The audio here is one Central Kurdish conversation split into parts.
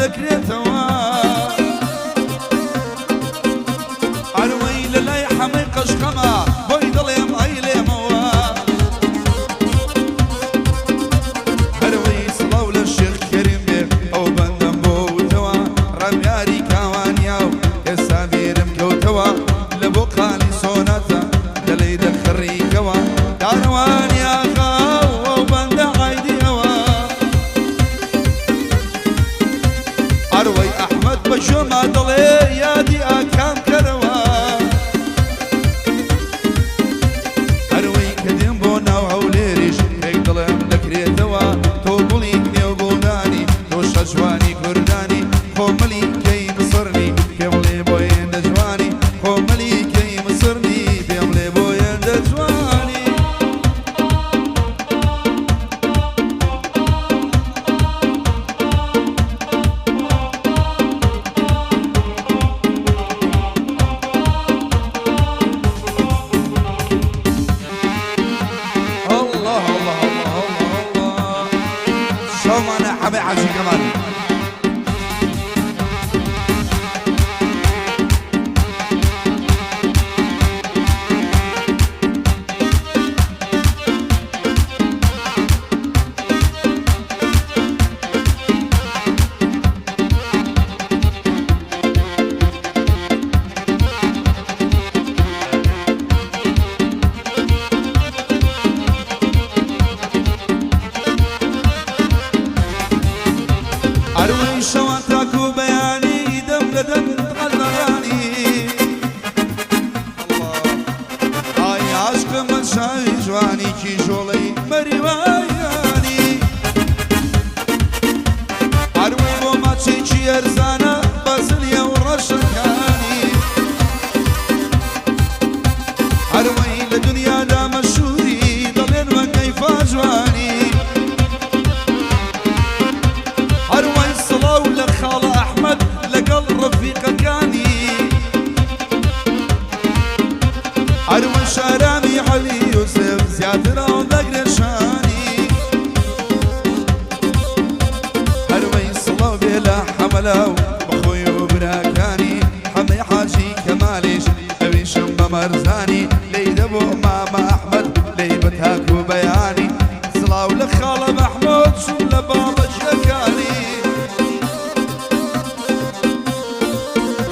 دەکرێتەوە. ئەروەی لە لای حەمەی قەشقەمە بۆی دەڵێم ئەی لێمەوە. هەروەی سڵاو لە شێخ کەریم بێ ئەو بەندەم بۆ وتەوە. ڕامیاری کاوانیا و ئێستا بیرم کەوتەوە. لە بۆ قالی سۆناتە دەلێی دەخڕیکەوە. دارەوانی ئاغا و ئەو بەندە عەیدی ئەوە. ئەروەی ئەحمەد بە گوێما دەڵێ یادی ئاکام کەرەوە. هەروەی کە دێم بۆ ناو هەولێریش پێک دڵم دەکرێتەوە. تۆ گوڵی نێو گوڵدانی، تۆ شەجوانی کوردانی، خۆ مەلیکەی مسڕنی پێم بڵێ بۆ هێندە جوانی. خۆ مەلیکەی مسڕنی پێم بڵێ بۆ هێندە جوانی. الله الله الله الله الله شەومانە حەمەی حاجی کەمال. ئەروەی شەوان تاکو بەیانی دەم لە دەم قەلەڕانی. ئای عاشقم من شاوی جوانی کیژۆڵەی مەریوانی. ئەروەی بۆ ماچێکی ئەرزانە بەزلیە و ڕەشەکانی. هەروەی لە دنیادا مەشهوری دەڵێن وە کەیفا جوانی. هەروەی سڵاو لە خاڵە ئەحمەد لەگەڵ ڕەفیقەکانی. هەروەی شارامی عەلی یوسف زیاتر ئەو دەگرێ شانی. هەروەی سڵاو بێ لە حەمەلاو بەخۆی و براکانی. حەمەی حاجی کەمالیش ئەویشم بە مەرزانی. لێی دەبوو مامە ئەحمەد لێی بە تاکو بەیانی. سڵاو لە خاڵە مەحموود چووم لە باڵە جیەکانی.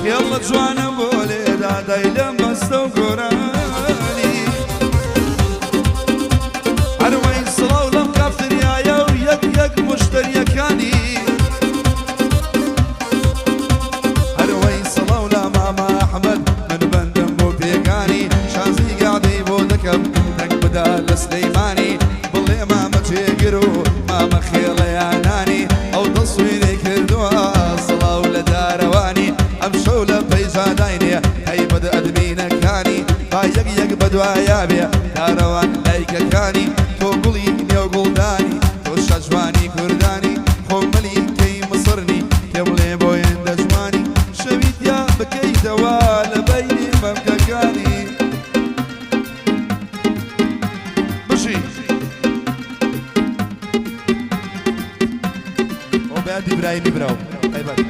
خێڵ لە جوانە بۆ لێدا دای لە مەستە و گۆرانی. هەروەی سڵاو لەم کافتریایە و یەک یەک مشتەریەکانی. هەروەی سڵاو لە مامە ئەحمەد من بەندم بۆ پێکانی. شازی گەعدەی بۆ دەکەم دەنگ بدە لە سلەیمانی. بڵێ مامە جێگر و مامە خێڵەیانانی ئەو تەسویرەی کردووە. سڵاو لە دارەوانی ئەمشەو لە پەیجا داینێ هەیبەت ئەدمینەکانی. با یەک یەک بەدوایا بێ دارەوان لایکەکانی. تۆ گوڵی نێو گوڵدانی، تۆ شاجوانی کوردانی، خۆ مەلیکەی مسڕنی پێ بڵێ بۆ هێندە جوانی. شەوی تیا بکەیتەوە لە بەینی مەمکەکانی. بژی ئەو بەیادی برایمی براو ئەیبەت.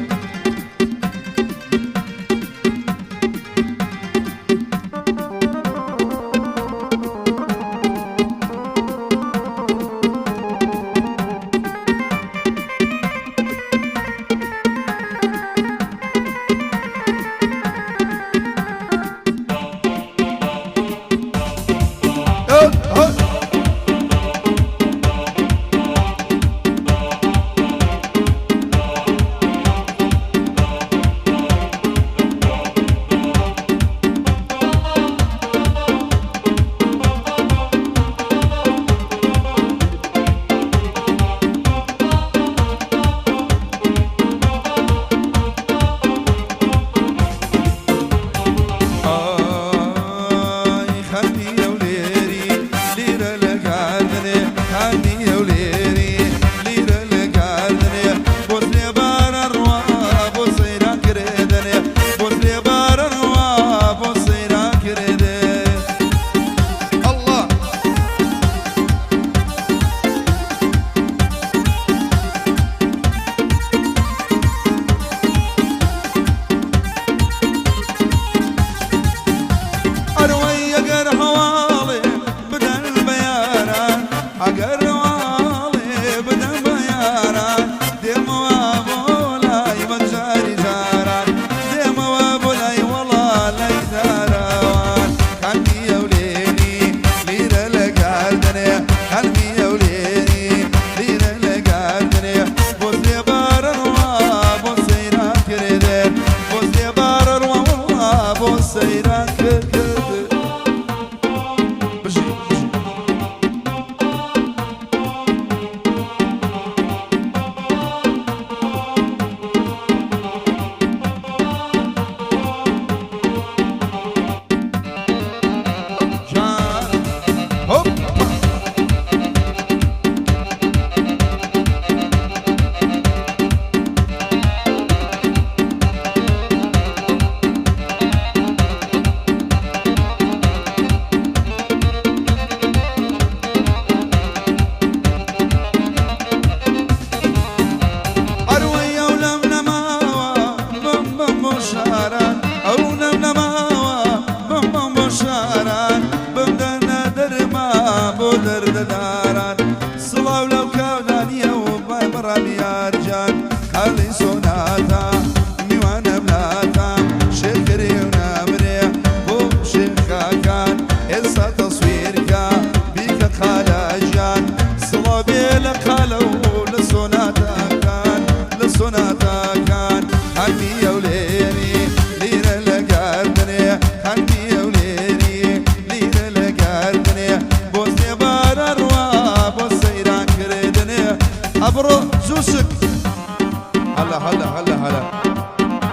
هەلا هەلا هەلا هەلا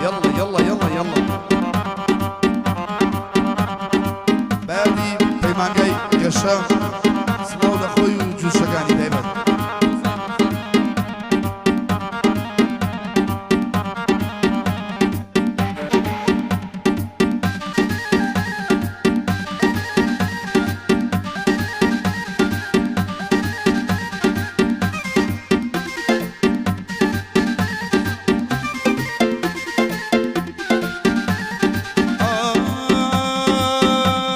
یەڵڵا یەڵڵا یەڵڵا یەڵڵا بەیادی پەیمانگای گەشە سڵاو لە خۆی و جووشەکانی تایبەت.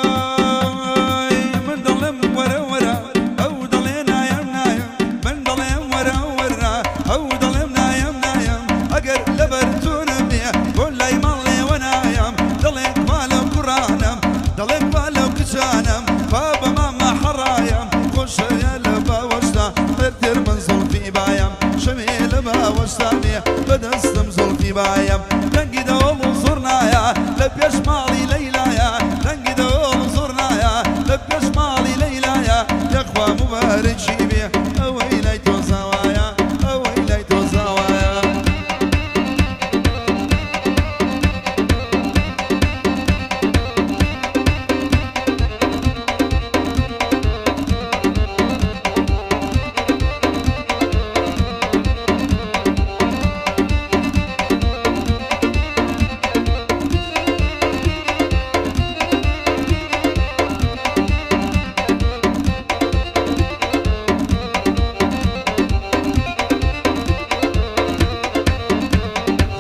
ئای من دەڵێم وەرە وەرە ئەو دەڵێ نایەم نایەم من دەڵێم وەرە وەرە ئەو دەڵێم نایەم نایەم ئەگەر لەبەر تۆ نەبێ بۆ لای ماڵێوە نایەم دەڵێ کوا لەو کوڕانەم دەڵێ کوا لەو کچانەم کوا بە مامە حەڕایم خۆشەوێ لە باوەشتا تێر من زوڵفی بایم شەوێ لە باوەشتا بێ بەدەستم زوڵفی بایم دەنگی دەوڵ و زوڕنایە لە پێش ماڵی لەیلایە دەنگی دەوڵ و زوڕنایە لە پێش ماڵی لەیلایە یەخوا موبارەکی بێ ئەوەی لای تۆ زاوایە ئەوەی لای تۆ زاوایە.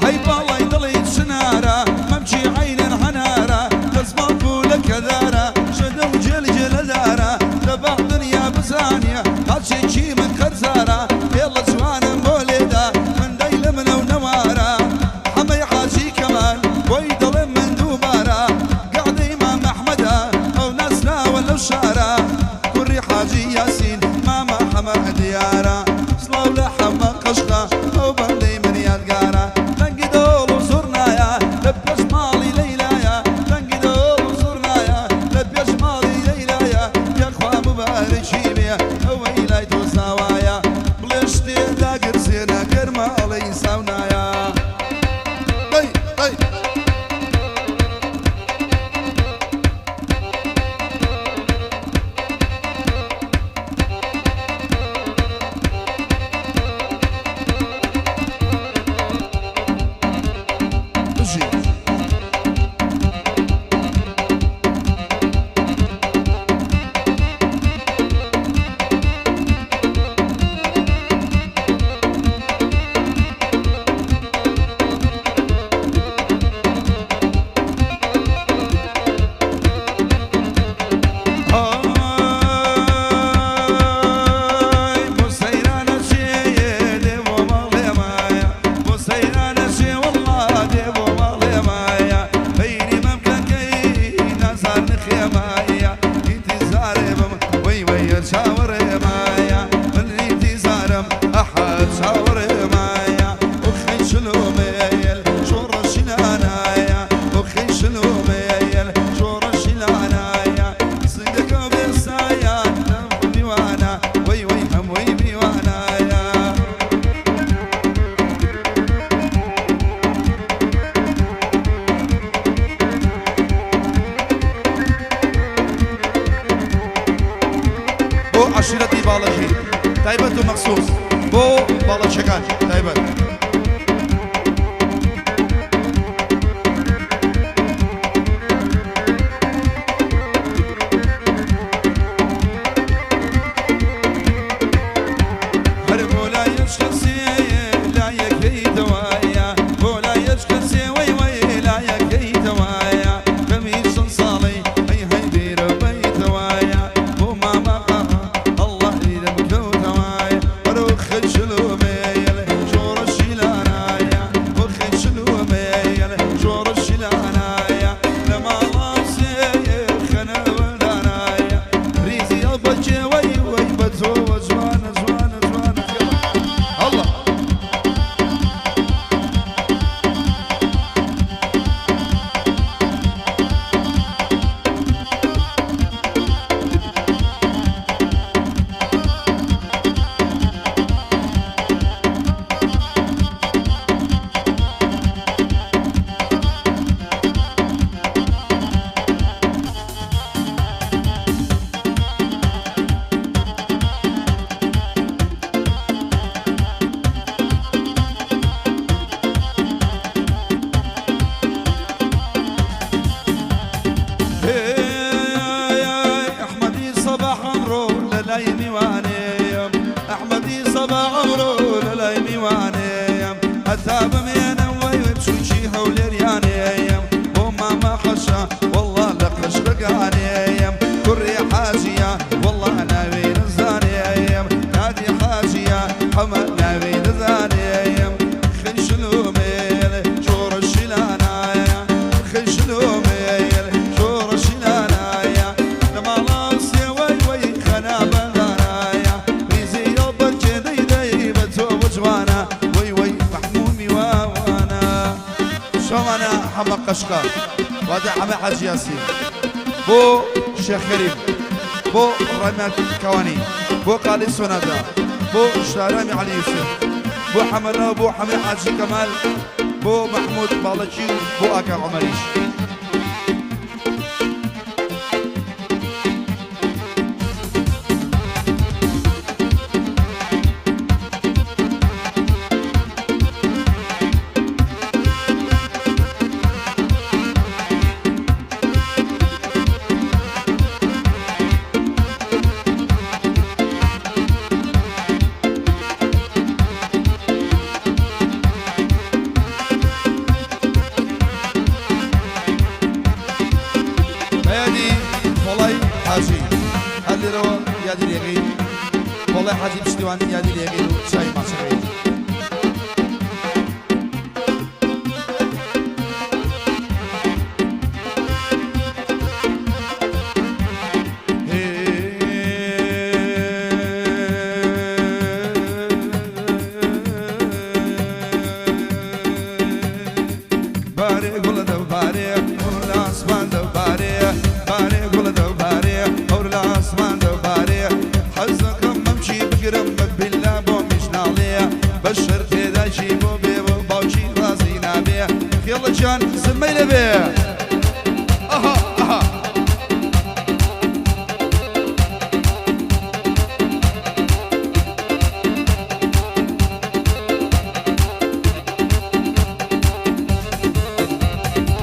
هەی باڵای دڵی چنارە مەمکی عەینەن هەنارە دەسماڵ پوولە کەدارە شەدە و جێل جێلەدارە دەبا دنیا بزانێ قاچێکی من قەرزارە پێڵە جوانم بۆ لێدا من دای لە منەو نەوارە حەمەی حاجی کەمال بۆی دەڵێم من دووبارە گەعدەی مام ئەحمەدە ئەو ناسراوە لەو شارە کوڕی حاجی یاسین مامە حەمە دیارە سڵاو لە حەمە قەشقە ئەو بەندەی من یادگارە دەنگی دۆڵ و زوڕنایە لە پێش ماڵی لەیلایە دەنگی دۆڵ و زوڕنایە لە پێش ماڵی لەیلایە یاخوا موبارەکی بێ ئەوەی لای تۆ زاوایە بڵێ شتێ داگرسێنە گەرمە ئەڵێی ساونایە دەی دەی. بژی. ئای بۆ سەیرانە چێ دێ بۆ ماڵێ مایە بۆ سەیرانە چێ وەڵڵا دێ بۆ ماڵێ مایە بەینی مەمکەکەی نازار نخێمایە ئینتیزارێ بم وەی وەیە چاوەڕێ مایە من ئینتیزارم ئەحە چاوەڕێ مایە ئۆخەی شلۆمەیەل شۆڕەشی لانایە ئۆخەی شلۆمەیەل شۆڕەشی لانایە سنگەکە بێ سایە لەم میوانە وەی وەی هەمووی میوانایە. بۆ عەشیرەتی باڵەژی تایبەت و مەخسوس بۆ باڵەچەکان تایبەت. هەر بۆ لایەش کەسێ لایەکەی دەوایە بۆ لایەش کەسێ وەی وەی لایەکەی دەوایە کەمی چەند ساڵەی هەی هەی بیرە بەیتەوایە بۆ مامە ئەڵڵا بیرم کەوتەوایە بەرەو خەجل و مەیل شۆڕشی تا بمێنم وەی وەی بچووکی هەولێریانێم بۆ مامە حەشە وەڵڵا لە قشقەکانێم کوڕی حاجیە وەڵڵا ناوی نزانێم نادی حاجیە حەمە ناوی نزانێم خیشل و مێل شۆڕشی لانایە خیشل و مێل شۆڕشی لانایە لە ماڵا سێوەی وەی خەنا بەندانایە ریزی ئەو بەرکێ دەی دەی بە تۆ جوانە وەی وەی مەحمومی واوانە. شەوانە حەمە قەشقە واتە حەمە حاجی یاسین بۆ شێخ کەریم بۆ ڕەمات کەوانی بۆ قالی سۆنادا بۆ شارامی عەلی یوسف بۆ حەمەراو بۆ حەمەی حاجی کەمال بۆ مەحمود باڵەکی و بۆ ئاکام عومەریش. بەیانی پۆڵای حاجی هەر لێرەوە یادی لێگەین پۆڵای حاجی پشتیوان یادی لێگەین و چای ماچەکەین. بارێ گوڵە دەبارێ هەور لە ئاسمان دەبارێ بارێ گوڵە دەبارێ هەور لە ئاسمان دەبارێ حەز دەکەم مەمکی بگرم بە بیلا بۆمیش ناڵێ بە شەرتێ دایکی بۆ بێ بۆ باوکی ڕازی نابێ خێڵەکیان زمەی لەبێ ئەها ئەها.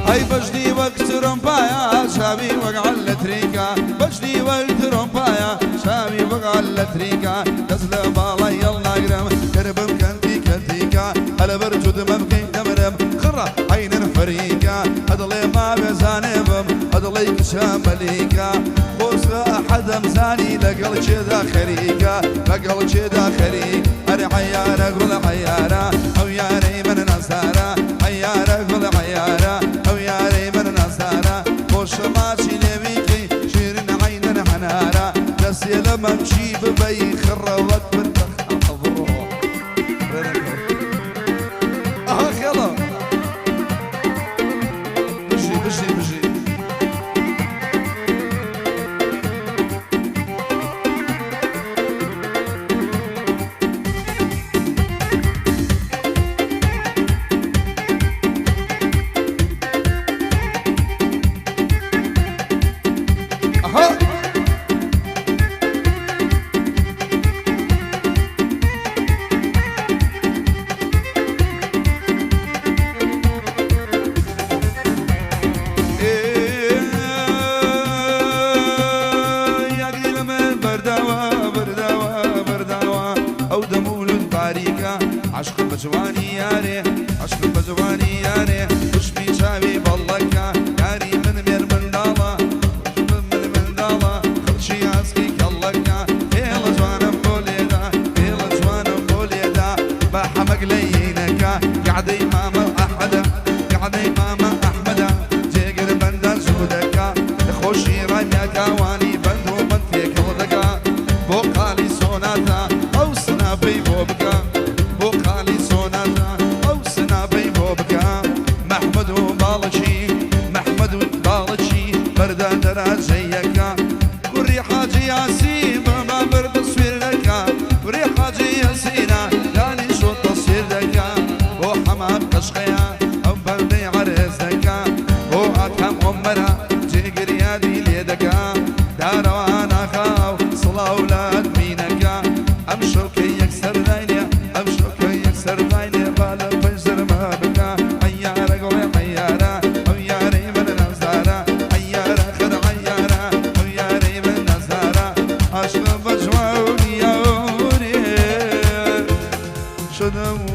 ئەی بەژنی وەک ترۆمپایە چاوی وەک عەلە تریکە بەژنی وەک ترۆمپایە چاوی وەک عەلە تریکە دەست لە باڵای هەڵناگرم گەر بمکەن تیکە تیکە ئەلەبەر جووتمە بکەی دەمرم خڕە عەینەن فەریکە ئەدڵێ ماوێ زانێ بم ئەدڵێی کچە مەلیکە خۆزگە ئەحەدەم زانی لەگەڵ کێدا خەریکە لەگەڵ کێدا خەریک ئەرێ عەیارە گوڵ عەیارە ئەو یارەی من نازدارە عەیارە گوڵ عەیارە ئەو یارەی من نازدارە خۆشە ماچی لێوی کەی شیرین عەینەن هەنارە دەستێ لە مەمکی ببەی خڕە وەک پرتەقاڵ بڕۆ ئەها خێڵە بژی بژی بژی. ئەها. یاگری لە من بەرداوە بەرداوە بەرداوە ئەو دەم و لوت باریکە عەشقم بە جوانی یارێ عەشقم بە جوانی یارێ وشمی چاوی بەڵەکە یاری من مێر منداڵە من منداڵە خەڵکی ئاسکی کەڵەکە هێڵە جوانم بۆ لێدا هێڵە جوانم بۆ لێدا بە حەمەک لەینەکە گەعدەی مامە ئەحمەدە گەعدەی مامە ئەحمەدە جێگر بەندە زوو دەکا لە خۆشی ڕای میاکاوانی بەند و بەند تێکەڵ دەکا بۆ قالی سۆناتا ئەو سناپەی بۆ بکە بۆ قالی سۆناتا ئەو سناپەی بۆ بکە مەحمەد و باڵەکی مەحمەد و باڵەکی بەردە دەراجەیەکە کوڕی حاجی یاسین بە بابر تەسویر دەکا کوڕی حاجی یاسینە دانیش و تەسویر دەکا بۆ حەمام قەشقەیە ئەو بەندەی عەرز دەکا بۆ ئاکام عومەرە جێگر یادی لێ دەکا دارەوان ئاغا و سڵاو لە ئەدمینەکە ئەم شەوکەی یەکسەر داینێ ئەم شەوکەی یەکسەر داینێ با لە پەنج زرمە بکا عەیارە گوڵێ عەیارە ئەو یارەی من نازدارە عەیارە خەر عەیارە ئەو یارەی من نازدارە عاشقم بە جوانی یارێ شدم.